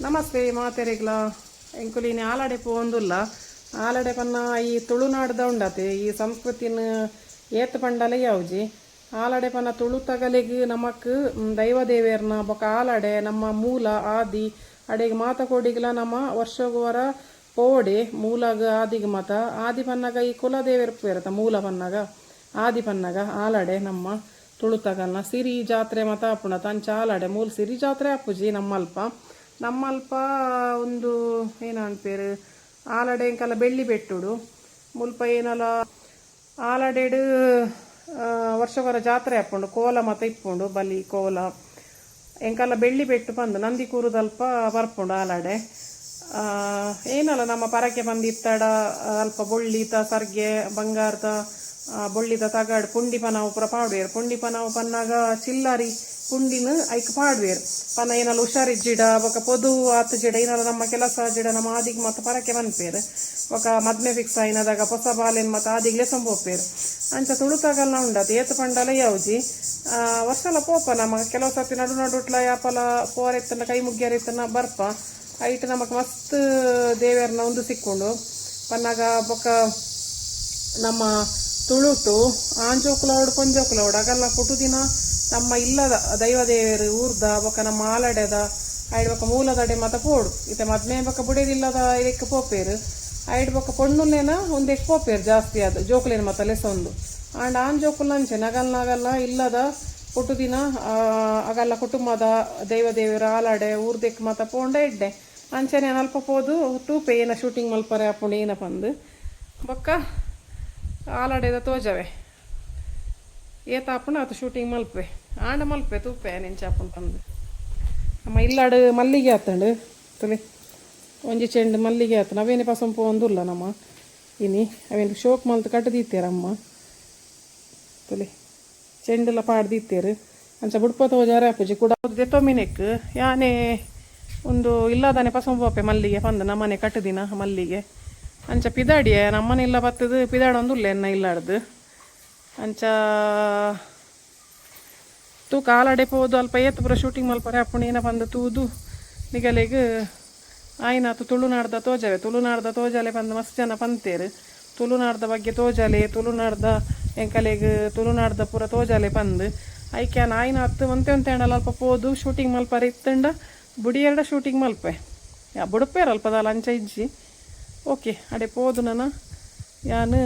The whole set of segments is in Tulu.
ನಮಸ್ತೆ ಮಾತೆರೆಗ್ಲ. ಎಂಕುಲು ಆಲಡೆ ಪೋವೊಂದುಲ್ಲ. ಆಲಡೆ ಪನ್ನ ಈ ತುಳುನಾಡ್ದ ಉಂಡತೆ ಈ ಸಂಸ್ಕೃತಿನ ಏತ್ ಪಂಡಲ ಯಾವ್ಜಿ. ಆಲಡೆ ಪನ್ನ ತುಳುತಗಲೆಗ್ ನಮಕ್ ದೈವ ದೇವೆರ್ನ ಬೊಕ ಆಲಡೆ ನಮ್ಮ ಮೂಲ ಆದಿ ಅಡೆಗ್ ಮಾತ ಕೋಡಿಗ್ಲ ನಮ್ಮ ವರ್ಷೊಗು ಒರ ಪೋವಡೆ ಮೂಲಗ್ ಆದಿಗ್ ಮಾತ. ಆದಿ ಪನ್ನಗ ಈ ಕುಲದೇವೆರ್ ಪೇರತ ಮೂಲ ಪನ್ನಗ ಆದಿ ಪನ್ನಗ ಆಲಡೆ ನಮ್ಮ ತುಳುತಗಲ್ನ ಸಿರಿ ಜಾತ್ರೆ ಮಾತ ಆಪುಂಡತ. ಅಂಚ ಆಲಡೆ ಮೂಲು ಸಿರಿ ಜಾತ್ರೆ ಆಪುಜಿ ನಮ್ಮಲ್ಪ. ನಮ್ಮಲ್ಪ ಉಂದು ಏನ ಪನ್ಪೆರ್ ಆಲಡೆ ಎಂಕಲ್ಲ ಬೆಳ್ಳಿ ಬೆಟ್ಟುಡು ಮುಲ್ಪ ಏನಲ ಆಲಡೆಡ್ ವರ್ಷಗೊರ ಜಾತ್ರೆ ಆಪುಂಡು. ಕೋಲ ಮಾತ ಇಪ್ಪುಂಡು, ಬಲಿ ಕೋಲ. ಎಂಕಲ್ಲ ಬೆಳ್ಳಿ ಬೆಟ್ಟು ಪಂದ್ ನಂದಿಕೂರುದಲ್ಪ ಬರ್ಪುಂಡು ಆಲಡೆ. ಏನಲ್ಲ ನಮ್ಮ ಪರಕೆ ಬಂದಿತ್ತಡ ಅಲ್ಪ ಬೊಳ್ಳಿತ ಸರ್ಗೆ ಬಂಗಾರದ ಬೊಳ್ಳಿದ ತಗಡ್ ಪುಂಡಿ ಪನವು ಪೂರ ಪಾಡುವೆರ್. ಪುಂಡಿ ಪನವು ಪನ್ನಾಗ ಚಿಲ್ಲಾರಿ ಪುಂಡಿನ ಐಕ್ ಪಾಡುವೆರ್. ಪನ್ನ ಏನಲ್ಲ ಹುಷಾರಿಜ್ಜಿಡ ಬೊಕ ಪೊದು ಆತುಜಿಡ ಏನಲ್ಲ ನಮ್ಮ ಕೆಲಸ ಆಜಿಡ ನಮ್ಮ ಆದಿಗ್ ಮಾತ ಪರಕೆ ಪನ್ಪೆರ್. ಬೊಕ ಮದ್ಮೆ ಫಿಕ್ಸ್ ಆಯಿನದಾಗ ಪೊಸ ಬಾಲೆನ್ ಮಾತ ಆದಿಗ್ ಲೆಸೊಂದು ಪೋಪೆರ್. ಅಂಚ ತುಳುತಗಲ್ನ ಉಂಡತ ಏತ್ ಪಂಡಲ ಯಾವ್ಜಿ. ವರ್ಷಲ ಪೋಪ ನಮ. ಕೆಲವು ಸರ್ತಿ ನಡು ನಡುಟ್ಲ ಯಾಪಲ ಪೋರೆ ಇತ್ತಂಡ ಕೈ ಮುಗ್ಗ್ಯರ ಇತ್ತನ ಬರ್ಪ. ಐಟ್ ನಮಕ್ ಮಸ್ತ್ ದೇವೆರ್ನ ಉಂದು ಸಿಕ್ಕುಂಡು ಪನ್ನಗ. ಬೊಕ ನಮ್ಮ ತುಳುಟು ಆಂಜೋಕುಲವಡ್ ಪೊಂಜೋಕುಲವಡ್ ಅಗಲ್ನ ಪುಟ್ಟುದಿನ ನಮ್ಮ ಇಲ್ಲದ ದೈವ ದೇವೆರ್ ಊರ್ದ ಬೊಕ ನಮ್ಮ ಆಲಡೆದ ಐಡ್ ಬೊಕ ಮೂಲದಡೆ ಮಾತ ಪೋಡು. ಇತ್ತೆ ಮದ್ಮೆ ಬೊಕ ಬುಡೆದಿಲ್ಲದ ಇದಕ್ಕೆ ಪೋಪೆರ್. ಐಡ್ ಬೊಕ ಪೊಣ್ಣುಲೆನ ಉಂದೆಕ್ ಪೋಪೆರ್ ಜಾಸ್ತಿ ಆದ್ ಜೋಕುಲೆನ ಮಾತ ಲೆಸೊಂದು. ಆಂಡ ಆಂಜೋಕುಲು ಅಂಚೆ ನಗಲ್ ನಗಲ್ನ ಇಲ್ಲದ ಪುಟ್ಟುದಿನ ಅಗಲ್ನ ಕುಟುಂಬದ ದೈವ ದೇವೆರ್ ಆಲಡೆ ಊರ್ದೆಕ್ ಮಾತ ಪೋಂಡ ಎಡ್ಡೆ. ಅಂಚನೆ ಅಲ್ಪ ಪೋದು ತೂಪೆ ಏನ ಶೂಟಿಂಗ್ ಮಲ್ಪರೆ ಆಪುಂಡು ಏನ ಪಂದ್. ಬೊಕ್ಕ ಆಲಡೆದ ತೋಜವೆ ಏತ್ ಆಪುಂಡು ಆತ್ ಶೂಟಿಂಗ್ ಮಲ್ಪೆ. ಆಂಡ ಮಲ್ಪೆ ತೂಪೆ ಎಂಚ ಆಪುಂಡು ಪಂದ್. ನಮ್ಮ ಇಲ್ಲಾಡ್ ಮಲ್ಲಿಗೆ ಆತುಂಡು ತೂಲೆ. ಒಂಜಿ ಚೆಂಡು ಮಲ್ಲಿಗೆ ಆತುಂಡು. ಅವೇನೆ ಪಸೊಂದು ಪೋವೊಂದುಲ್ಲ ನಮ್ಮ ಇನಿ. ಅವೇನು ಶೋಕ್ ಮಲ್ತ್ ಕಟ್ಟುದೀತೆರ್ ಅಮ್ಮ. ತೂಲೆ ಚೆಂಡುಲ ಪಾಡ್ದಿತ್ತೆರ್. ಅಂಚ ಬುಡ್ಪ ತೋಜಾರೆ ಆಪುಜಿ ಕುಡ ದೆತ್ತೊಂಬಿನೆಕ್ ಯಾನೆ ಉಂದು ಇಲ್ಲದಾನೆ ಪಸೊಂದು ಪೋಪೆ ಮಲ್ಲಿಗೆ ಪಂದ್. ನಮ್ಮನೆ ಕಟ್ಟುದಿನ ಮಲ್ಲಿಗೆ. ಅಂಚ ಪಿದಾಡಿಯೆ ನಮ್ಮನೆ ಇಲ್ಲ ಬತ್ತದು ಪಿದಾಡೊಂದುಲ್ಲೆ ಎನ್ನ ಇಲ್ಲಾಡ್ದು. ಅಂಚ ತೂಕ ಆಲಡೆ ಪೋದು ಅಲ್ಪ ಏತ್ ಪೂರ ಶೂಟಿಂಗ್ ಮಲ್ಪರೆ ಆಪುಂಡು ಏನ ಪಂದ್ ತೂದು ನಿಗಲೆಗ್ ಆಯಿನಾತ್ ತುಳುನಾಡ್ದ ತೋಜವೆ. ತುಳುನಾಡ್ದ ತೋಜಲೆ ಪಂದ್ ಮಸ್ತ್ ಜನ ಪಂತೇರು. ತುಳುನಾಡ್ದ ಬಗ್ಗೆ ತೋಜಲೆ, ತುಳುನಾಡ್ದ ಎಂಕಲೆಗ್ ತುಳುನಾಡ್ದ ಪೂರ ತೋಜಲೆ ಪಂದ್. ಐಕೆ ಯಾನ್ ಆಯಿನಾತ್ ಒಂತೆ ಒಂತೆ ಆಂಡಲ ಅಲ್ಪ ಪೋದು ಶೂಟಿಂಗ್ ಮಲ್ಪರೆ ಇತ್ತುಂಡ ಬುಡಿಯೆರಡ ಶೂಟಿಂಗ್ ಮಲ್ಪೆ. ಬುಡುಪೇರು ಅಲ್ಪ ದಾಲ ಅಂಚ ಇಜ್ಜಿ. ಓಕೆ, ಅಡೆ ಪೋದು ನನ ಯಾನ್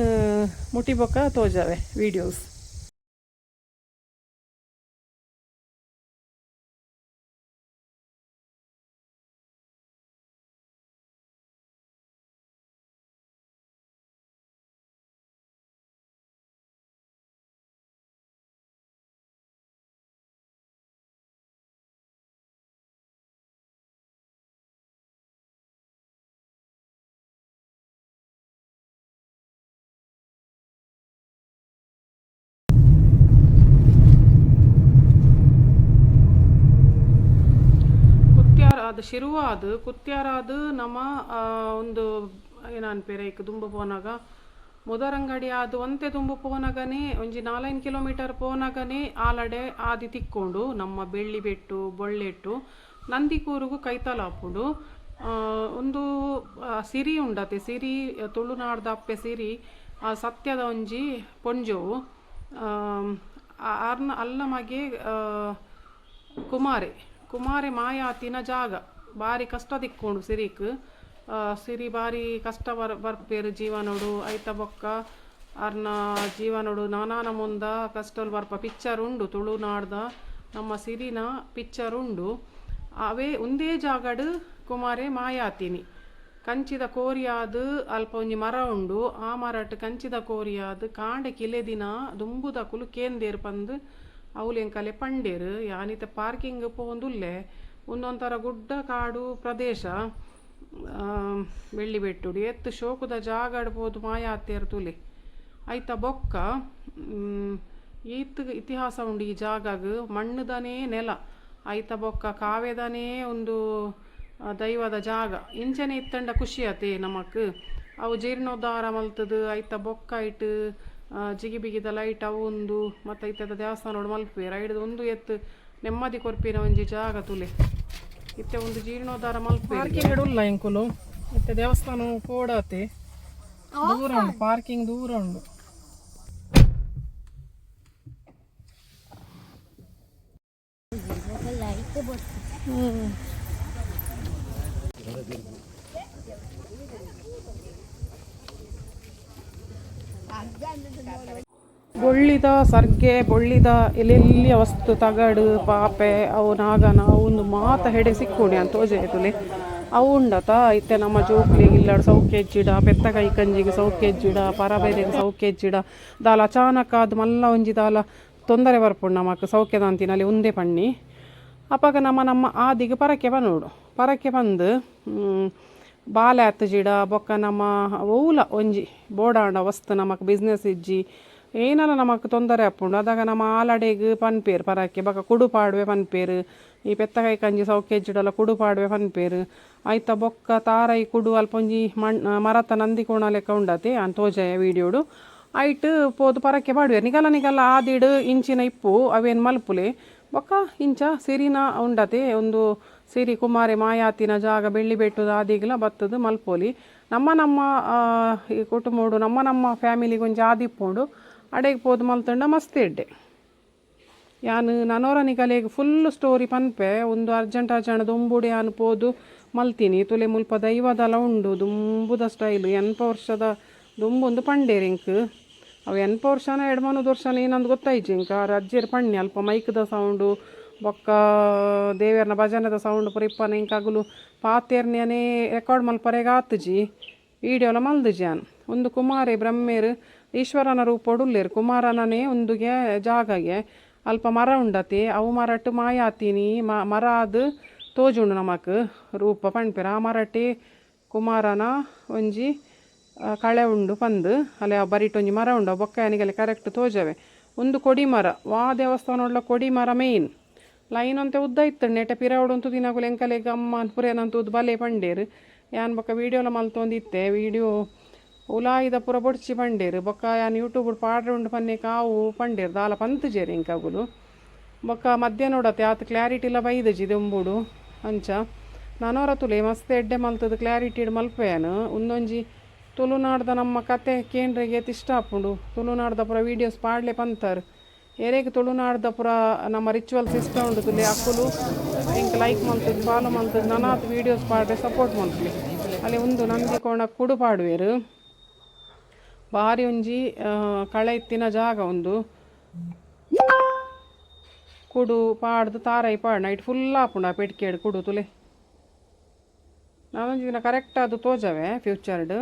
ಮುಟಿ ಬೊಕ ತೋಜವೆ ವೀಡಿಯೋಸ್. ಕುತ್ಯಾರಾದ್ ಶಿರುವಾದ್ ಕುತ್ಯಾರಾದ್ ನಮ ಒಂದು ಏನ ಅನ್ಪೇರೆ ಐಕ್ ದುಂಬು ಪೋನಗ ಮುದರಂಗಡಿ ಆದ್ ಒಂತೆ ದುಂಬು ಪೋನಗನೇ ಒಂಜಿ ನಾಲೈನ್ ಕಿಲೋಮೀಟರ್ ಪೋನಗನೇ ಆಲಡೆ ಆದಿ ತಿಕ್ಕೊಂಡು. ನಮ್ಮ ಬೆಳ್ಳಿಬೆಟ್ಟು ಬೊಳ್ಳೆಟ್ಟು ನಂದಿಕೂರುಗು ಕೈತಲ್ ಆಪುಂಡು. ಉಂದು ಸಿರಿ ಉಂಡತೆ. ಸಿರಿ ತುಳುನಾಡ್ದ ಅಪ್ಪೆ ಸಿರಿ ಸತ್ಯದ ಒಂಜಿ ಪೊಂಜೋವು. ಆರ್ನ ಅಲ್ಲ ಮಗೆ ಕುಮಾರೆ. ಕುಮಾರೆ ಮಾಯಾತಿನ ಜಾಗ. ಬಾರಿ ಕಷ್ಟ ತಿಕ್ಕೊಂಡು ಸಿರಿಕ್. ಸಿರಿ ಬಾರಿ ಕಷ್ಟ ಬರ್ಪೇರು ಜೀವನೋಡು. ಐತ ಬೊಕ್ಕ ಅರ್ನ ಜೀವನೋಡು ನಾನಾ ನಮೂನ್ದ ಕಷ್ಟಲ್ ಬರ್ಪ. ಪಿಕ್ಚರ್ ಉಂಡು, ತುಳುನಾಡ್ದ ನಮ್ಮ ಸಿರಿನ ಪಿಕ್ಚರ್ ಉಂಡು. ಅವೇ ಉಂದೇ ಜಾಗಡ್ ಕುಮಾರೆ ಮಾಯಾತಿನಿ. ಕಂಚಿದ ಕೋರಿಯಾದ್ ಅಲ್ಪ ಒಂಜಿ ಮರ ಉಂಡು. ಆ ಮರಟ್ ಕಂಚಿದ ಕೋರಿಯಾದ್ ಕಾಂಡೆ ಕಿಲೆದಿನ ದುಂಬುದಕುಲು ಕೇಂದೇರ್ ಪಂದ್ ಅವ್ಲು ಎಂಕಲೆ ಪಂಡೇರ್. ಯಾನಿತ್ತೆ ಪಾರ್ಕಿಂಗ್ ಪೋವೊಂದುಲ್ಲೆ. ಉಂದೊಂಥರ ಗುಡ್ಡ ಕಾಡು ಪ್ರದೇಶ ಬೆಳ್ಳಿಬೆಟ್ಟುಡು. ಏತ್ ಶೋಕುದ ಜಾಗಡ್ ಪೋದು ಮಾಯ ಆತೇರ್ ತೂಲೆ. ಐತ ಬೊಕ್ಕ ಈತ್ ಇತಿಹಾಸ ಉಂಡು ಈ ಜಾಗಗ್. ಮಣ್ಣುದನೇ ನೆಲ. ಐತ ಬೊಕ್ಕ ಕಾವೆದನೇ ಉಂದು ದೈವದ ಜಾಗ. ಇಂಚನೆ ಇತ್ತಂಡ ಖುಷಿ ಆತೆ ನಮಕ್. ಅವು ಜೀರ್ಣೋದ್ಧಾರ ಮಲ್ತುದು ಐತ ಬೊಕ್ಕ ಐಟ್ ಜಿಗಿ ಬಿಗಿದ ಲೈಟ್ ಅವು ಉಂದು ಮತ್ತ ಇತ್ತೆದ ದೇವಸ್ಥಾನಡ್ ಮಲ್ಪುವೆರ್. ಐಡ್ದ್ ಉಂದು ಏತ್ ನೆಮ್ಮದಿ ಕೊರ್ಪಿನ ಒಂಜಿ ಜಾಗ ತೂಲೆ. ಇತ್ತೆ ಒಂದು ಜೀರ್ಣೋದ್ಧಾರ ಮಲ್ಪ ಪಾರ್ಕಿಂಗ್ ಉಲ್ಲ ಎಂಕುಲು. ಇತ್ತೆ ದೇವಸ್ಥಾನ ಪೋಡಾತೆ, ದೂರ ಉಂಡು ಪಾರ್ಕಿಂಗ್, ದೂರ ಉಂಡು. ಬೊಳ್ಳಿದ ಸರ್ಗೆ, ಬೊಳ್ಳಿದ ಎಲ್ಲೆಲ್ಲಿಯ ವಸ್ತು, ತಗಡು, ಪಾಪೆ, ಅವು ನಾಗನ ಅವು ಒಂದು ಮಾತ ಹೆಡೆ ಸಿಕ್ಕುಂಡು ಅಂತ ತೋಜೆ ತುಲೆ. ಅವು ಉಂಡತ. ಇತ್ತೆ ನಮ್ಮ ಜೋಕ್ಲಿಗೆ ಇಲ್ಲಡ್ ಸೌಖ್ಯ ಇಜ್ಜಿಡ, ಪೆತ್ತ ಕೈ ಕಂಜಿಗೆ ಸೌಖ್ಯ ಇಜ್ಜಿಡ, ಪರಬೇರೆಗೆ ಸೌಖ್ಯ ಇಜ್ಜಿಡ, ದಾಲ ಅಚಾನಕ್ ಆದ್ ಮಲ್ಲ ಒಂಜಿ ದಾಲ ತೊಂದರೆ ಬರ್ಪುಂಡು ನಮಕ್ ಸೌಖ್ಯದಾಂತಿನಲ್ಲಿ ಉಂದೆ ಪಣ್ಣಿ. ಅಪಗ ನಮ್ಮ ನಮ್ಮ ಆದಿಗೆ ಪರಕೆ ಪನೋಡು. ಪರಕೆ ಪಂದು ಬಾಲೆ ಆತುಜಿಡ, ಬೊಕ್ಕ ನಮ್ಮ ಒವ್ಲ ಒಂಜಿ ಬೋಡಾಂಡ ವಸ್ತು, ನಮಕ್ ಬಿಸ್ನೆಸ್ ಇಜ್ಜಿ, ಏನಲ ನಮಕ್ ತೊಂದರೆ ಆಪುಂಡು. ಅದಾಗ ನಮ್ಮ ಆಲಡೆಗ್ ಪನ್ಪೇರು ಪರಕೆ. ಬೊಕ್ಕ ಕುಡು ಪಾಡುವೆ ಪನ್ಪೇರು. ಈ ಪೆತ್ತಕಾಯಿ ಕಂಜಿ ಸೌಖ್ಯ ಇಜ್ಜಿಡಲ ಕುಡು ಪಾಡುವೆ ಪನ್ಪೇರು. ಐತ ಬೊಕ್ಕ ತಾರೈ ಕುಡು ಅಲ್ಪ ಒಂಜಿ ಮಣ್ ಮರತ ನಂದಿಕೋಣ ಲೆಕ್ಕ ಉಂಡತೆ, ಆನ್ ತೋಜಾಯ ವೀಡಿಯೋಡು. ಐಟ್ ಪೋದು ಪರಕೆ ಪಾಡುವೆರ್. ನಿಗಲ ನಿಗಲ ಆದಿಡ್ ಇಂಚಿನ ಇಪ್ಪು ಅವೇನ್ ಮಲ್ಪುಲೆ. ಬೊಕ್ಕ ಇಂಚ ಸಿರಿನ ಉಂಡತೆ, ಒಂದು ಸಿರಿ ಕುಮಾರೆ ಮಾಯಾತಿನ ಜಾಗ ಬೆಳ್ಳಿ ಬೆಟ್ಟದ ಆದಿಗ್ಲ ಬತ್ತದು ಮಲ್ಪೊಲಿ. ನಮ್ಮ ನಮ್ಮ ಈ ಕುಟುಂಬಡು, ನಮ್ಮ ನಮ್ಮ ಫ್ಯಾಮಿಲಿಗೆ ಒಂಜಿ ಆದಿ ಇಪ್ಪುಂಡು. ಅಡೆಗ್ ಪೋದು ಮಲ್ತುಂಡ ಮಸ್ತ್ ಎಡ್ಡೆ. ಯಾನ್ ನನೊರ ನಿಕಲೆಗ್ ಫುಲ್ ಸ್ಟೋರಿ ಪನ್ಪೆ. ಒಂದು ಅರ್ಜೆಂಟ್ ಅರ್ಜೆಂಟ್ ದುಂಬುಡು ಯಾನ್ ಪೋದು ಮಲ್ತೀನಿ. ತುಲೆ ಮುಲ್ಪ ದೈವದಲ ಉಂಡು, ದುಂಬುದ ಸ್ಟೈಲ್, 80 ವರ್ಷದ ದುಂಬುಂದು ಪಂಡೇರ್ ಎಂಕ್. ಅವು 80 ವರ್ಷನ 200 ವರ್ಷನ ಏನಂದು ಗೊತ್ತಾಯ್ಜಿ ಎಂಕ್. ಆರ್ ಅಜ್ಜೆರ್ ಪಣ್ಣಿ. ಅಲ್ಪ ಮೈಕ್ದ ಸೌಂಡು ಬೊಕ್ಕ ದೇವೆರ್ನ ಭಜನೆದ ಸೌಂಡ್ ಪೂರ ಇಪ್ಪನ. ಎಂಕ್ ಅಗುಲು ಪಾತೆರ್ನ್ಯನೇ ರೆಕಾರ್ಡ್ ಮಲ್ಪರೆಗ್ ಆತುಜಿ, ವೀಡಿಯೋಲ ಮಲ್ದುಜಿ ಯಾನ್. ಉಂದು ಕುಮಾರೆ ಬ್ರಹ್ಮೇರ್ ಈಶ್ವರನ ರೂಪೊಡು ಉಲ್ಲೆರ್. ಕುಮಾರನನೇ ಉಂದುಗೆ ಜಾಗಗೆ. ಅಲ್ಪ ಮರ ಉಂಡತೆ, ಅವು ಮರಟ್ ಮಾಯಾತಿನಿ ಮರ ಆದ್ ತೋಜುಂಡು ನಮಕ್ ರೂಪ ಪನ್ಪೆರ್. ಆ ಮರಟೇ ಕುಮಾರನ ಒಂಜಿ ಕಳೆ ಉಂಡು ಪಂದ್. ಅಲೆ ಆ ಬರಿಟ್ ಒಂಜಿ ಮರ ಉಂಡು, ಬೊಕ್ಕ ಯಾನಿಗಲೆ ಕರೆಕ್ಟ್ ತೋಜವೆ. ಉಂದು ಕೊಡಿ ಮರ. ವಾ ದೇವಸ್ಥಾನ ಕೊಡಿ ಮರ ಮೇನ್. ಲೈನ್ ಒಂತೆ ಉದ್ದ ಇತ್ತು. ನೆಟೆ ಪಿರವುಡು ಉಂತು ದಿನಕುಲು ಎಂಕಲೆಗ್ ಅಮ್ಮ ಪುರೇನಂತ ತೂದು ಬಲೆ ಪಂಡೇರು. ಯಾನ್ ಬೊಕ್ಕ ವೀಡಿಯೋಲ ಮಲ್ತೊಂದಿತ್ತೆ. ವೀಡಿಯೋ ಉಲಾಯಿದ ಪೂರ ಬೊಡ್ಚಿ ಪಂಡೇರು. ಬೊಕ್ಕ ಯಾನ್ ಯೂಟ್ಯೂಬ್ ಪಾಡ್ರೆ ಉಂಡು ಪನ್ನೇಕ ಆವು ಪಂಡೇರು. ದಾಲ ಪಂತುಜೆರ್ ಎಂಕಗುಲು. ಬೊಕ್ಕ ಮಧ್ಯಾಹ್ನ ಆತ್ ಕ್ಲಾರಿಟಿಲ ಬೈದಜಿ ದೊಂಬುಡು. ಅಂಚ ನನೊರ ತುಲೆ ಮಸ್ತ್ ಎಡ್ಡೆ ಮಲ್ತದ ಕ್ಲಾರಿಟಿಡ್ ಮಲ್ಪೆಯಾನು. ಉಂದೊಂಜಿ ತುಳುನಾಡ್ದ ನಮ್ಮ ಕತೆ ಕೇಂದ್ರಿಗೆ ಇಷ್ಟ ಆಪುಂಡು. ತುಳುನಾಡ್ದ ಪೂರ ವೀಡಿಯೋಸ್ ಪಾಡ್ಲೆ ಪಂತರ್. ಎರೆಗ್ ತುಳುನಾಡ್ದ ಪೂರ ನಮ್ಮ ರಿಚುವಲ್ಸ್ ಇಷ್ಟ ಉಂಡು ತುಲೆ, ಅಕುಲು ಎಂಕ್ ಲೈಕ್ ಮಲ್ತದ್, ಫಾಲೋ ಮಲ್ತದ್, ನನಾತ್ ವೀಡಿಯೋಸ್ ಪಾಡ್ರೆ ಸಪೋರ್ಟ್ ಮಲ್ಪುಲೆ. ಅಲ್ಲಿ ಉಂದು ನಂದಿಕೋಣ ಕುಡು ಪಾಡುವೆರು. ಬಾರಿ ಒಂಜಿ ಕಳೆ ಇತ್ತಿನ ಜಾಗ ಉಂದು. ಕುಡು ಪಾಡ್ದು ತಾರೈ ಪಾಡ್ ನೈಟ್ ಫುಲ್ ಆಪುಂಡು ಆ ಪೆಟ್ಕೇಡು ಕುಡು. ತುಲೆ, ನಾನೊಂಜಿ ದಿನ ಕರೆಕ್ಟ್ ಅದು ತೋಜವೆ ಫ್ಯೂಚರ್ಡ್.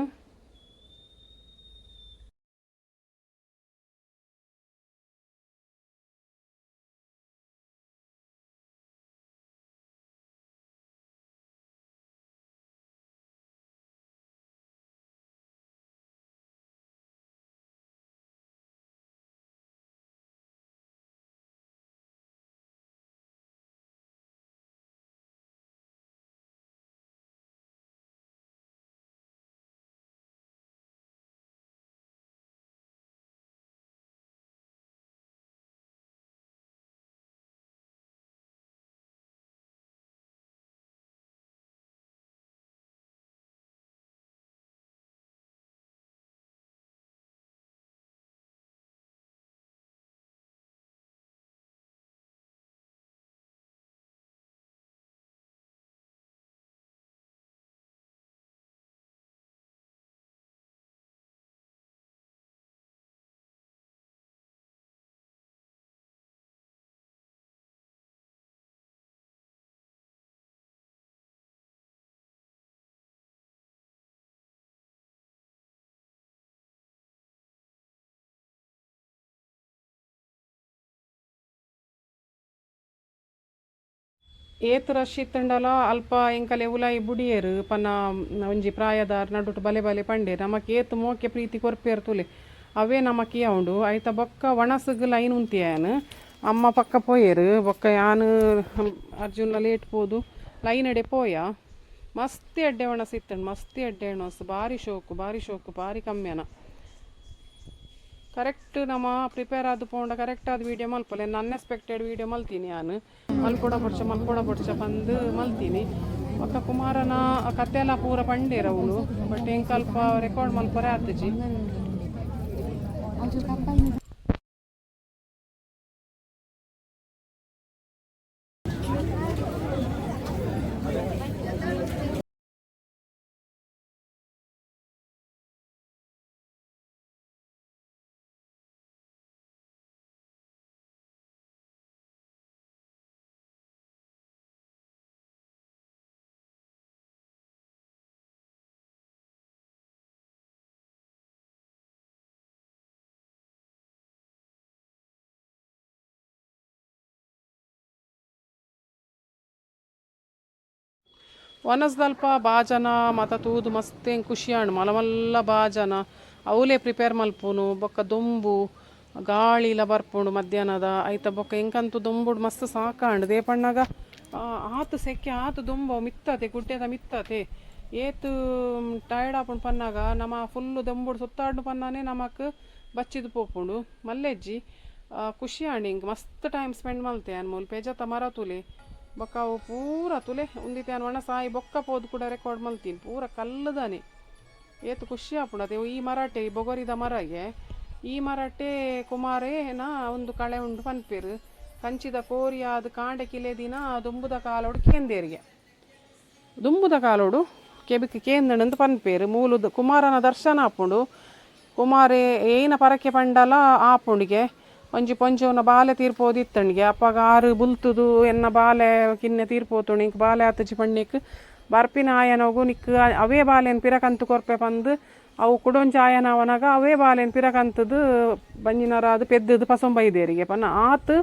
ಏತ್ ರಶ್ ಇತ್ತುಂಡಲ ಅಲ್ಪ ಎಂಕಲೆ ಉಲಾಯಿ ಬುಡಿಯೆರ್. ಪನ ಒಂಜಿ ಪ್ರಾಯದಾರ್ ನಡುಟು ಬಲೆ ಬಲೆ ಪಂಡೇರ್. ನಮಕ್ ಏತ್ ಮೋಕೆ ಪ್ರೀತಿ ಕೊರ್ಪೇರ್ ತುಲೆ, ಅವೇ ನಮಕ್ ಉಂಡು. ಐತ ಬೊಕ್ಕ ಒಣಸುಗ್ ಲೈನ್ ಉಂತಿಯಾನ್. ಅಮ್ಮ ಪಕ್ಕ ಪೋಯೆರ್. ಬೊಕ್ಕ ಯಾನ್ ಅರ್ಜುನ ಲೇಟ್ ಪೋದು ಲೈನ್ ಅಡೆ ಪೋಯ. ಮಸ್ತ್ ಎಡ್ಡೆ ಒಣಸು ಇತ್ತುಂಡು, ಮಸ್ತ್ ಎಡ್ಡೆ ಒಣಸು. ಬಾರಿ ಶೋಕು, ಬಾರಿ ಶೋಕು, ಬಾರಿ ಕಮ್ಮಿಯನ. ಕರೆಕ್ಟ್ ನಮ್ಮ ಪ್ರಿಪೇರ್ ಆದ್ ಪೋಂಡ ಕರೆಕ್ಟ್ ಆದ್ ವೀಡಿಯೋ ಮಲ್ಪೊಲಿ. ಅನ್ಎಕ್ಸ್ಪೆಕ್ಟೆಡ್ ವೀಡಿಯೋ ಮಲ್ತೀನಿ ಯಾನ್. ಮಲ್ಪೊಡ ಬೊಡ್ಚ ಮಲ್ಪೊಡ ಬೊಡ್ಚ ಪಂದ್ ಮಲ್ತೀನಿ. ಬೊಕ್ಕ ಕುಮಾರನ ಕತೆಲ ಪೂರ ಪಂಡೇರ್ ಅವ್ಲು, ಬಟ್ ಎಂಕಲ್ಪ ರೆಕಾರ್ಡ್ ಮಲ್ಪರೆ ಆತುಜಿ. ವನಸ್ದಲ್ಪ ಬಾಜನ ಮತ ತೂದು ಮಸ್ತ್ ಎಂಕ್ ಖುಷಿ ಆಂಡ್. ಮಲ್ಲ ಮಲ್ಲ ಬಾಜನ ಅವಲೇ ಪ್ರಿಪೇರ್ ಮಲ್ಪುನು. ಬೊಕ್ಕ ದೊಂಬು ಗಾಳಿಲ ಬರ್ಪುಂಡು ಮಧ್ಯಾಹ್ನದ ಐತ. ಬೊಕ್ಕ ಎಂಕಂತೂ ದೊಂಬುಡು ಮಸ್ತ್ ಸಾಕಾಂಡ್. ದೇಪಣ್ಣಗ ಆತ್ ಸೆಕೆ, ಆತ್ ದೊಂಬು ಮಿತ್ತತೆ, ಗುಡ್ಡೆದ ಮಿತ್ತತೆ. ಏತ್ ಟಯರ್ಡ್ ಆಪುಂಡು ಪನ್ನಾಗ, ನಮ ಫುಲ್ಲು ದೊಂಬುಡು ಸುತ್ತಾಡು ಪನ್ನಾನೆ ನಮಕ್ ಬಚ್ಚಿದ್ ಪೋಪುಂಡು. ಮಲ್ಲೆಜ್ಜಿ, ಖುಷಿ ಆಂಡ್ ಎಂಕ್. ಮಸ್ತ್ ಟೈಮ್ ಸ್ಪೆಂಡ್ ಮಲ್ತೆ ಯಾನ್ ಮೂಲು. ಪೆಜತ ಮರ ತೂಲೆ, ಬೊಕ್ಕ ಅವು ಪೂರ ತುಲೆ. ಉಂದಿತ್ತೆ ಯಾನ್ ಒಣಸಾಯಿ ಬೊಕ್ಕ ಪೋದು ಕೂಡ ರೆಕಾರ್ಡ್ ಮಲ್ತೀನಿ. ಪೂರ ಕಲ್ಲುದಾನೆ, ಏತ್ ಖುಷಿ ಆಪುಂಡು ಅದೇ. ಈ ಮರಟೆ, ಈ ಬೊಗೊರಿದ ಮರಗೆ, ಈ ಮರಟೆ ಕುಮಾರೇನ ಒಂದು ಕಳೆ ಉಂಡು ಪನ್ಪೆರ್. ಕಂಚಿದ ಕೋರಿಯಾದ ಕಾಂಡೆ ಕಿಲೆ ದಿನ ದುಂಬುದ ಕಾಲೋಡು ಕೇಂದೇರಿಗೆ, ದುಂಬುದ ಕಾಲೋಡು ಕೆಬಿಕ್ ಕೇಂದಣಂದು ಪನ್ಪೇರು. ಮೂಲದ ಕುಮಾರನ ದರ್ಶನ ಆಪುಂಡು. ಕುಮಾರೆ ಏನ ಪರಕೆ ಪಂಡಲ ಆಪುಂಡಿಗೆ. ಒಂಜಿ ಪೊಂಜೋನ ಬಾಲೆ ತೀರ್ಪೋದಿತ್ತಣ್ಗೆ. ಅಪ್ಪಗ ಆರು ಬುಲ್ತುದು, ಎನ್ನ ಬಾಲೆ ಕಿನ್ನೆ ತೀರ್ಪೋತುಂಡು, ಇಂಕ್ ಬಾಲೆ ಆತುಜಿ ಪಣ್ಣಿಕ್ ಬರ್ಪಿನ ಆಯನೋಗು ನಿಕ್ ಅವೇ ಬಾಲೆನ್ ಪಿರಕಂತು ಕೊರ್ಪೆ ಪಂದು, ಅವು ಕುಡೊಂಜಿ ಆಯನವನಾಗ ಅವೇ ಬಾಲೆನ್ ಪಿರಕಂತದು ಬಂಜಿನರಾದ್ ಪೆದ್ದುದು ಪಸೊಂಬೈದೇರಿಗೆ ಪನ್ನ ಆತ್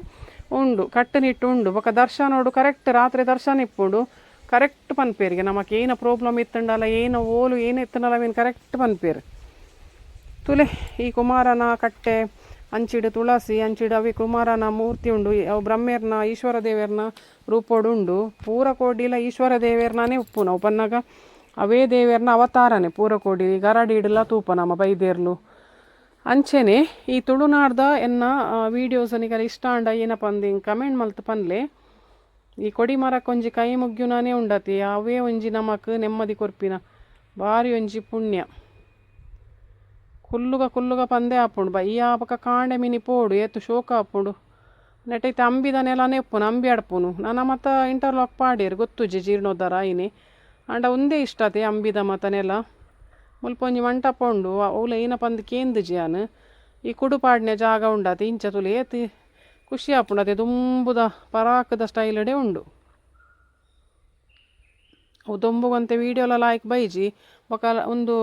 ಉಂಡು, ಕಟ್ಟುನಿಟ್ಟು ಉಂಡು. ಬೊಕ ದರ್ಶನೋಡು ಕರೆಕ್ಟ್ ರಾತ್ರಿ ದರ್ಶನ ಇಪ್ಪುಂಡು. ಕರೆಕ್ಟ್ ಪನ್ಪೇರಿಗೆ. ನಮಕ್ ಏನ ಪ್ರಾಬ್ಲಮ್ ಇತ್ತುಂಡಲ, ಏನ ಓಲು ಏನ ಇತ್ತುಂಡಲ ಅವೇನು ಕರೆಕ್ಟ್ ಪನ್ಪೇರು. ತುಲೆ, ಈ ಕುಮಾರನ ಕಟ್ಟೆ ಅಂಚಿಡು ತುಳಸಿ, ಅಂಚಿಡು ಅವಿ ಕುಮಾರನ ಮೂರ್ತಿ ಉಂಡು. ಅವು ಬ್ರಹ್ಮೇರ್ನ, ಈಶ್ವರ ದೇವೆರ್ನ ರೂಪೋಡು ಉಂಡು. ಪೂರ ಕೋಡಿಲ ಈಶ್ವರ ದೇವೆರ್ನಾನೇ ಉಪ್ಪುನ. ಅವು ಪನ್ನಗ ಅವೇ ದೇವೆರ್ನ ಅವತಾರನೆ ಪೂರ ಕೋಡಿ. ಗರಡಿ ಇಡಲ ತೂಪ ನಮ್ಮ ಬೈದೇರ್ಲು. ಅಂಚೆನೆ ಈ ತುಳುನಾಡ್ದ ಎನ್ನ ವೀಡಿಯೋಸ್ ನಿಕಲೆ ಇಷ್ಟ ಆಂಡ ಏನಪ್ಪ ಅಂದ್ ಹಿಂಗೆ ಕಮೆಂಟ್ ಮಲ್ತ್ ಪನ್ಲೆ. ಈ ಕೊಡಿ ಮರಕ್ಕೊಂಜಿ ಕೈ ಮುಗ್ಯುನಾನೇ ಉಂಡತಿ, ಅವೇ ಒಂಜಿ ನಮಕ್ ನೆಮ್ಮದಿ ಕೊರ್ಪಿನ ಬಾರಿ ಒಂಜಿ ಪುಣ್ಯ. ಕುಲ್ಲುಗ ಕುಲ್ಲುಗ ಪಂದೇ ಆಪುಂಡು. ಬಯ್ಯ ಬೊಕ ಕಾಂಡೆ ಮಿನಿ ಪೋಡು, ಏತ್ ಶೋಕ ಆಪುಂಡು. ನೆಟೈತೆ ಅಂಬಿದ ನೆಲನೇ ಉಪ್ಪುನು, ಅಂಬಿ ಅಡ್ಪುನು. ನನ ಮತ ಇಂಟರ್ಲಾಕ್ ಪಾಡೇರು, ಗೊತ್ತುಜಿ ಜೀರ್ಣೋದ್ಧಾರ ಆಯಿನಿ. ಆಂಡ ಉಂದೇ ಇಷ್ಟ ಅತೆ ಅಂಬಿದ ಮತ ನೆಲ. ಮುಲ್ಪ ಒಂಜಿ ಮಂಟಪ ಉಂಡು, ಅವುಲ ಏನ ಪಂದ್ ಕೇಂದುಜಿ ಯಾನ್. ಈ ಕುಡು ಪಾಡ್ನೆ ಜಾಗ ಉಂಡಾತೆ. ಇಂಚ ತೂಲೆ, ಏತ್ ಖುಷಿ ಆಪುಂಡು ಅತೆ. ದುಂಬುದ ಪರಾಕದ ಸ್ಟೈಲಡೆ ಉಂಡು ಅವು. ದೊಂಬುಗಂತೆ ವೀಡಿಯೋಲ ಲಾಯ್ಕ್ ಬೈಜಿ. ಬೊಕ ಉಂದು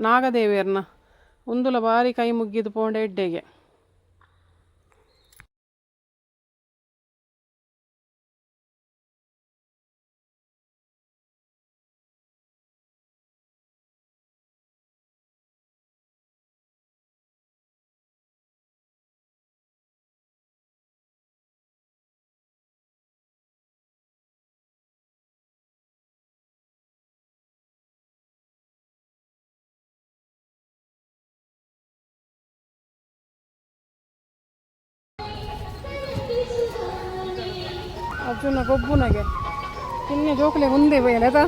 ನಾಗದೇವೆರ್ನ ಉಂದುಲ ಬಾರಿ ಕೈ ಮುಗ್ಗಿದ್ ಪೋಂಡ ಎಡ್ಡೆಗೆ. ಅರ್ಜುನ ಗೊಬ್ಬುನಗೆ ಕಿನ್ನೆ ಜೋಕುಲೆ ಉಂದೆ ಬೈಯಲೆದ.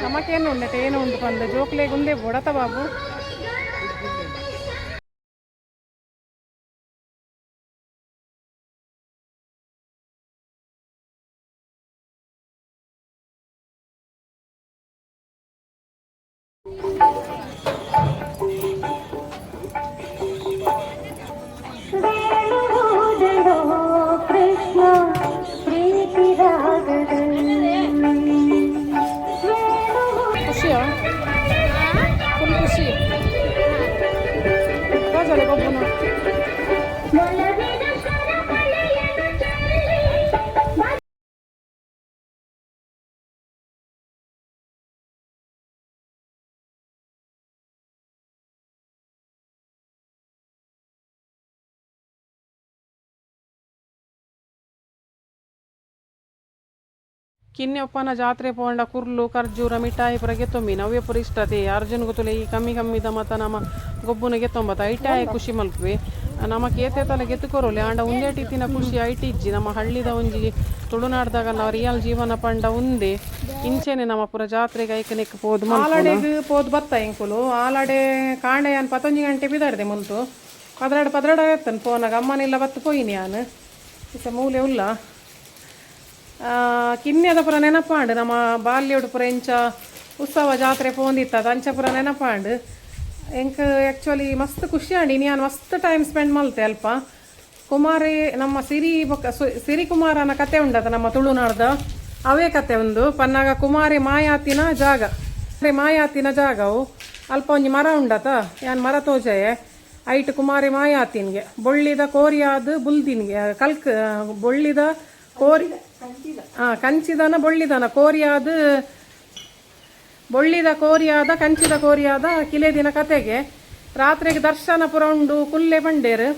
ನಮಕೇನು ಉಂಡತೆ, ಏನು ಉಂಡು ಪಂದ ಜೋಕ್ಲೆಗ್ ಉಂದೆ ಬೋಡತ ಬಾಬು. ಕೃಷ್ಣ ಪ್ರೀತಿ ರಾಗದಲ್ಲಿ. ಖುಷಿಯಾ? ಫುಲ್ ಖುಷಿ. ತೋಜಲೆ ಗೊಬ್ಬುನ. ಒಲವಿನ ಶರಮಳೆಯನ್ನು ಚೆಲ್ಲಿ. ಕಿನ್ನೆ ಒಪ್ಪನ ಜಾತ್ರೆ ಪೋಂಡ ಕುರ್ಲು ಖರ್ಜೂರ ಮಿಠಾಯಿ ಪೂರ ಗೆತ್ತೊಂಬಿನ ಅವೇ ಪೂರ ಇಷ್ಟ ಅದೇ. ಅರ್ಜುನ್ ಗೊತ್ತುಲೆ ಈ ಕಮ್ಮಿ ಕಮ್ಮಿದ ಮತ ನಮ್ಮ ಗೊಬ್ಬುನ ಗೆತ್ತೊಂಬತ್ತ ಐಟಾಯ ಖುಷಿ ಮಲ್ಪುವೆ. ನಮಕ್ ಏತೆ ತಲೆ ಗೆತ್ತುಕೊರೋಲಿ ಆಂಡ ಉಂದೇಟಿ ತಿನ ಖುಷಿ ಐಟಿ ಇಜ್ಜಿ. ನಮ್ಮ ಹಳ್ಳಿದ ಒಂಜಿ ತುಳುನಾಡ್ದಾಗ ನಾವು ರಿಯಲ್ ಜೀವನ ಪಂಡ ಉಂದೆ ಇಂಚೆನೆ ನಮ್ಮ ಪೂರ ಜಾತ್ರೆಗೆ ಐಕನೆಕ್ ಪೋದು. ಆಲಡೆಗ್ ಪೋದು ಬತ್ತ ಎಂಕುಲು. ಆಲಡೆ ಕಾಂಡೆ ಯಾನ್ 11 ಗಂಟೆ ಬಿದಾರ್ದೆ. ಮುಲ್ತು 12 12 ಆಯ್ತನ್ ಪೋನಾಗ. ಅಮ್ಮನೆಲ್ಲ ಬತ್ತು ಪೋಯಿನಿ ಯಾನ್. ಇಸ ಮೂಲೆ ಉಲ್ಲ. ಕಿನ್ಯದ ಪುರ ನೆನಪಾಂಡ್. ನಮ್ಮ ಬಾಲ್ಯಡ್ ಪುರ ಎಂಚ ಉತ್ಸವ ಜಾತ್ರೆ ಪೋಂದಿತ್ತ, ಅಂಚ ಪುರ ನೆನಪಾಂಡ್ ಎಂಕ್. ಆಕ್ಚುಲಿ ಮಸ್ತ್ ಖುಷಿ ಆಂಡ್. ಇನಿ ಯಾನ್ ಮಸ್ತ್ ಟೈಮ್ ಸ್ಪೆಂಡ್ ಮಲ್ತೆ ಅಲ್ಪ. ಕುಮಾರಿ ನಮ್ಮ ಸಿರಿ ಬೊಕ್ಕ ಸಿರಿಕುಮಾರನ ಕತೆ ಉಂಡತ ನಮ್ಮ ತುಳುನಾಡ್ದ, ಅವೇ ಕತೆ ಒಂದು ಪನ್ನಾಗ ಕುಮಾರಿ ಮಾಯಾತಿನ ಜಾಗ, ಕುಮಾರಿ ಮಾಯಾತಿನ ಜಾಗವು. ಅಲ್ಪ ಒಂಜಿ ಮರ ಉಂಡತ, ಯಾನ್ ಮರ ತೋಜಯೆ. ಐಟ್ ಕುಮಾರಿ ಮಾಯಾತಿನ್ಗೆ ಬೊಳ್ಳಿದ ಕೋರಿಯಾದ ಬುಲ್ದಿನ್ಗೆ ಕಲ್ಕ್ ಬೊಳ್ಳಿದ ಕೋರಿ, ಕಂಚಿದನ ಬೊಳ್ಳಿದನ ಕೋರಿಯಾದ, ಬೊಳ್ಳಿದ ಕೋರಿಯಾದ ಕಂಚಿದ ಕೋರಿಯಾದ ಕಿಲೆದಿನ ಕತೆಗೆ. ರಾತ್ರಿಗೆ ದರ್ಶನ ಪುರ ಉಂಡು ಕುಲ್ಲೆ ಬಂಡೇರು.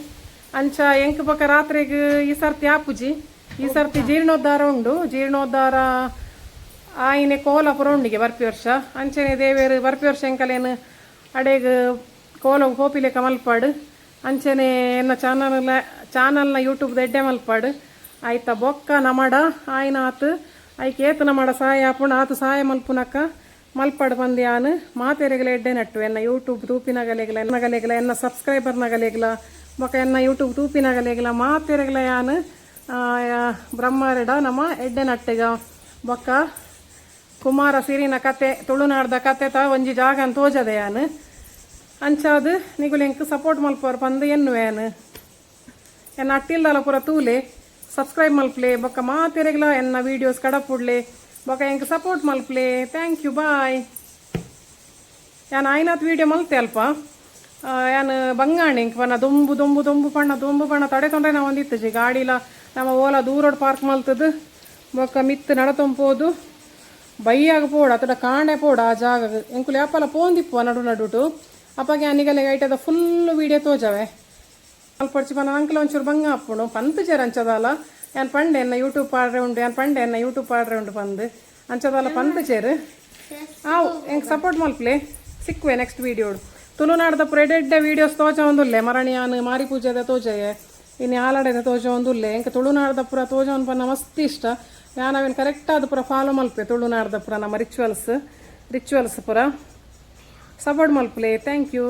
ಅಂಚ ಎಂಕ್ ಬೊಕ ರಾತ್ರಿಗೆ ಈ ಸರ್ತಿ ಆಪುಜಿ. ಈ ಸರ್ತಿ ಜೀರ್ಣೋದ್ಧಾರ ಉಂಡು. ಜೀರ್ಣೋದ್ಧಾರ ಆಯಿನೆ ಕೋಲ ಪುರ ಉಂಡಿಗೆ ಬರ್ಪಿ ವರ್ಷ. ಅಂಚನೆ ದೇವೇರು ಬರ್ಪಿ ವರ್ಷ ಎಂಕಲೇನು ಅಡೆಗ್ ಕೋಲ ಪೋಪಿಲೆಕ ಮಲ್ಪಾಡು. ಅಂಚನೆ ಎನ್ನ ಚಾನಲ್ನ ಯೂಟ್ಯೂಬ್ ಎಡ್ಡೆ ಮಲ್ಪಾಡು, ಆಯ್ತಾ? ಬೊಕ್ಕ ನಮಡ ಆಯ್ನ ಆತು ಐಕ್ ಏತ್ ನಮಡ ಸಹಾಯ ಆಪುಂಡು ಆತು ಸಹಾಯ ಮಲ್ಪುನಕ್ಕ ಮಲ್ಪಾಡು ಬಂದು ಯಾನ್ ಮಾತೆರೆಗಲ ಎಡ್ಡೆ ನಟ್ಟು. ಎನ್ನ ಯೂಟ್ಯೂಬ್ ತೂಪಿನಗಲೆಗ್ಲ ಎನ್ನಗಲೆಗ್ಲ ಎನ್ನ ಸಬ್ಸ್ಕ್ರೈಬರ್ ನಗಲೆಗ್ಲ ಬೊಕ್ಕ ಎನ್ನ ಯೂಟ್ಯೂಬ್ ತೂಪಿನಗಲೆಗ್ಲ ಮಾತೆರೆಗ್ಲ ಯಾನ್ ಬ್ರಹ್ಮರೆಡ ನಮ್ಮ ಎಡ್ಡೆ ನಟ್ಟೆಗ. ಬೊಕ್ಕ ಕುಮಾರ ಸಿರಿನ ಕತೆ, ತುಳುನಾಡ್ದ ಕತೆ ತ ಒಂಜಿ ಜಾಗ ತೋಜದೆ ಯಾನ್. ಅಂಚಾದ್ ನಿಗುಲು ಎಂಕ್ ಸಪೋರ್ಟ್ ಮಲ್ಪುವರ್ ಪಂದ್ ಎನ್ನುವೆ ಯಾನ್. ಎನ್ನ ಅಟ್ಟಿಲ್ದಲ ಪೂರ ತೂಲೆ, ಸಬ್ಸ್ಕ್ರೈಬ್ ಮಲ್ಪ್ಲೆ. ಬೊಕ್ಕ ಮಾತೆರೆಗ್ಲ ಎನ್ನ ವೀಡಿಯೋಸ್ ಕಡಪುಡ್ಲೆ. ಬೊಕ್ಕ ಎಂಕ್ ಸಪೋರ್ಟ್ ಮಲ್ಪ್ಲೆ. Thank you, bye. ಯಾನ್ ಆಯ್ನಾತ್ ವೀಡಿಯೋ ಮಲ್ತೆ ಅಲ್ಪ. ಯಾನ್ ಬಂಗಾಣಿ ಎಂಕ್ ಪನ್ನ ದೊಂಬು ದೊಂಬು ದೊಂಬು ಪಣ್ಣ ದೊಂಬು ಪಣ್ಣ ತಡೆ ತೊಂದರೆ ನಾವು ಒಂದಿತ್ತಜಿ. ಗಾಡಿಲ ನಮ್ಮ ಓಲ ದೂರೋಡ್ ಪಾರ್ಕ್ ಮಲ್ತದು. ಬೊಕ್ಕ ಮಿತ್ತು ನಡತೊಂಪೋದು ಬೈಯಾಗ ಪೋಡ ಅತಡ ಕಾಂಡೆ ಪೋಡ ಆ ಜಾಗ. ಎಂಕುಲು ಯಾಪಲ ಪೋಂದಿಪ್ಪು ನಡು ನಡುಟು. ಅಪ್ಪಗೆ ಅನಿಗಲೆ ಐಟದ ಫುಲ್ ವೀಡಿಯೋ ತೋಜವೆ. ಅಲ್ಪ ಪನ ಅಂಕಲ್ ಒಂಚೂರು ಬಂಗ ಅಪ್ಪುಂಡು ಪಂತ್ ಜರ. ಅಂಚದಾಲ ಯಾನ್ ಪಂಡೆ ಎನ್ನ ಯೂಟ್ಯೂಬ್ ಪಾಡ್ರೆ ಉಂಡು, ಯಾನ್ ಪಂಡೆ ಎನ್ನ ಯೂಟ್ಯೂಬ್ ಪಾಡ್ರೆ ಉಂಡು ಪಂದ್. ಅಂಚದಾಲ ಪಂತ್ ಚೇರು ಆವು. ಎಂಕ್ ಸಪೋರ್ಟ್ ಮಲ್ಪ್ಲೆ. ಸಿಕ್ಕುವೆ ನೆಕ್ಸ್ಟ್ ವೀಡಿಯೋ. ತುಳುನಾಡ್ದ ಪೂರ ಎಡ್ಡೆ ವೀಡಿಯೋಸ್ ತೋಜ ಒಂದುಲ್ಲೆ ಮರಣಿಯಾನ್ ಮಾರಿ ಪೂಜೆದ ತೋಜಯೆ, ಇನ್ನು ಆಲಡೆದ ತೋಜ ಒಂದುಲ್ಲೆ. ಎಂಕ್ ತುಳುನಾಡ್ದ ಪೂರ ತೋಜವನ್ ಪನ್ನ ಮಸ್ತ್ ಇಷ್ಟ. ಯಾನ್ ಅವೇನು ಕರೆಕ್ಟ್ ಆದ ಪೂರ ಫಾಲೋ ಮಲ್ಪೆ. ತುಳುನಾಡ್ದ ಪೂರ ನಮ್ಮ ರಿಚುವಲ್ಸ್ ರಿಚುವಲ್ಸ್ ಪೂರ ಸಪೋರ್ಟ್ ಮಲ್ಪುಲೆ. Thank you.